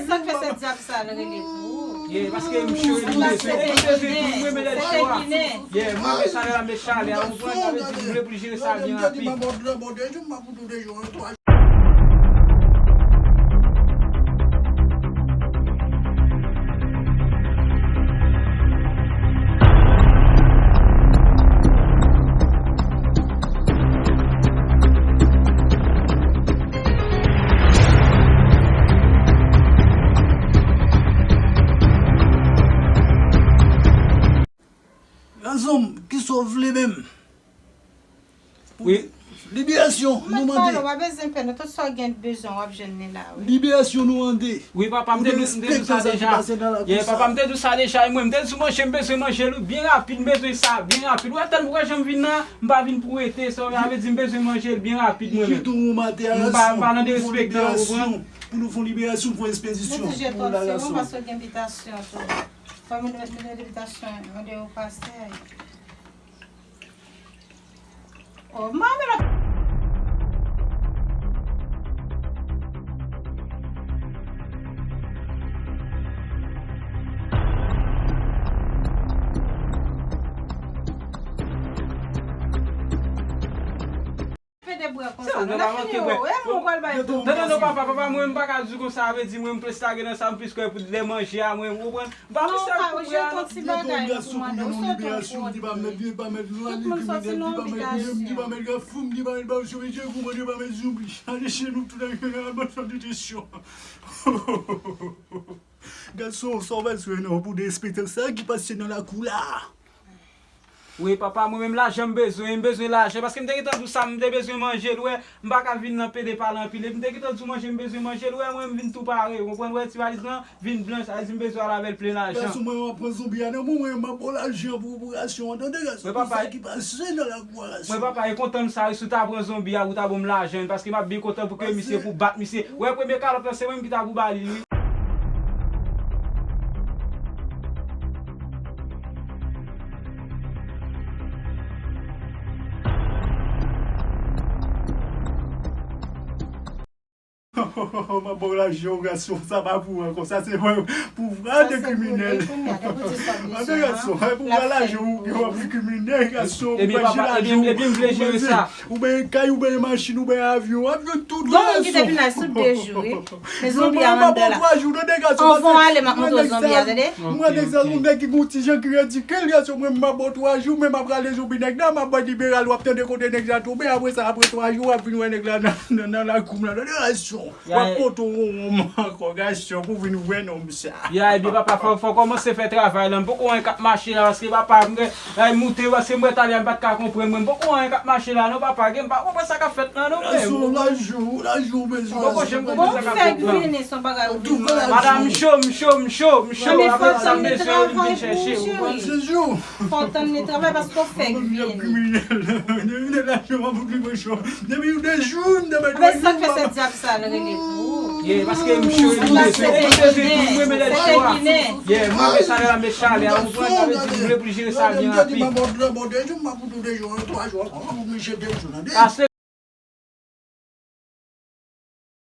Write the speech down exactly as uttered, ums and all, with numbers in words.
Sa k fè se dyab sa l rele pou ou? Yeah, paske m cho, li bezwen, li bezwen pou mwen, men lè cho a. Yeah, mwen, men sa lè la, men chalè a, ou konprann, sa vle di, m vle pou l jere sa byen rapid. Gazon, kisa w vle menm? Wi. Liberasyon, nou mande. Mèt pale, w pa bezwen pè, non, tout sa w gen bezwen, w ap jwenn li la, wi. Liberasyon, nou mande. Wi, papa, m te di, m te di sa deja. Yeah, papa, m te di sa deja, e mwen, m te di sou manje, m bezwen manje l, wi, byen rapid, m bezwen sa, byen rapid. Ou wè, tèlman ou wè jan m vin nan, m pa vin pou rete, sa vle di m bezwen manje l byen rapid, mwen menm. M pa, m pa nan derespektan, ou konprann? Pou nou fè yon liberasyon, pou yon espedisyon. Mwen ti jete w ti bon, paske gen bitasyon tou. Fò m met, met bitasyon andeyò pastè. Oh, manman. Fè de bwa konsa, non, n ap fini, oh, e mwen pral bay. Non, non, non, papa, papa, mwen, m pa ka di konsa, vle di mwen, m plis lage nan sa, m plis kwè pou lè manje a, mwen, ou konprann? M pa plis lage pou mwen, non. Tout moun soti nan yon bitasyon. Gason, sa w bezwen nan pou derespektan sa ki pase nan lakou la. Wi, papa, mwen menm lajan m bezwen, m bezwen lajan, paske m te gentan di w sa, m te bezwen manje l, wè, m pa ka vin nan pede pale anpil, epi m te gentan di w manje, m bezwen manje l, wè, mwen, m vin tou pare, ou konprann, wè, ti valiz lan vin blanch, sa vle di m bezwen al avè l plen lajan. Gason, mwen, w ap pran zonbi a nan men mwen, m ap ba w lajan pou operasyon an, tande, gason, pou sa ki pase nan lakou a, gason. Mwen, papa, e kontan m sa, wi, si w ta pran zonbi a, ou ta ban m lajan, paske m ap byen kontan pou ke misye, pou bat misye. Wè, premye kalòt lan, se mwen menm ki ta pou ba li l, wi. M ap ba w lajan, gason, sa pa pou ou ankò, sa se pou vwa de kriminèl. Tande, gason, pou vwa lajan, ou gen w ap kriminèl, gason, ou pa jere lajan, ou pa jere sa. Ou benyen kay, ou benyen machin, ou benyen avyon, avyon tout. Gon moun ki te vin la sou de jou, wi. Men zonbi a anndan la. Anvan w ale, m ap montre w zonbi a, tande. Mwen, egzanp, yon nèg ki gon ti jan ki redikil, gason, mwen, m ap ba w twa jou, men m ap rale zonbi nèg la, m ap ba w liberal, w ap tande kote nèg la tonbe, apre sa, apre twa jou, w ap vin wè nèg la nan, nan, nan lakou m la, tande, gason. W ap pote w wonwon ankò, gason, pou w vin wè nonm sa. Ya, ebyen, papa, fò, fò w kòmanse fè travay la. M poko wè anyen k ap mache la, paske, papa, m gen, ay, moute, paske m wè talè a, m pa t ka konprann, mwen. M poko wè anyen k ap mache la, non, papa, gen, m pa konprann sa k ap fèt la, non, men. Gason, lajou, lajou, bezwen. M poko janm konprann sa k ap fèt la. Madanm, m cho, m cho, m cho, m cho, apre sa, m bezwen, m vin chèche, ou konprann? Fò w tann li travay, paske w fèk vini. Depi yon de jou, m te mèt. Sa k fè se dyab sa l rele pou ou? Yeah, paske m cho, li bezwen, li bezwen pou mwen, men lè cho a. Yeah, mwen, men sa la, men chalè a, ou konprann, sa vle di m vle pou l jere sa byen rapid. Paske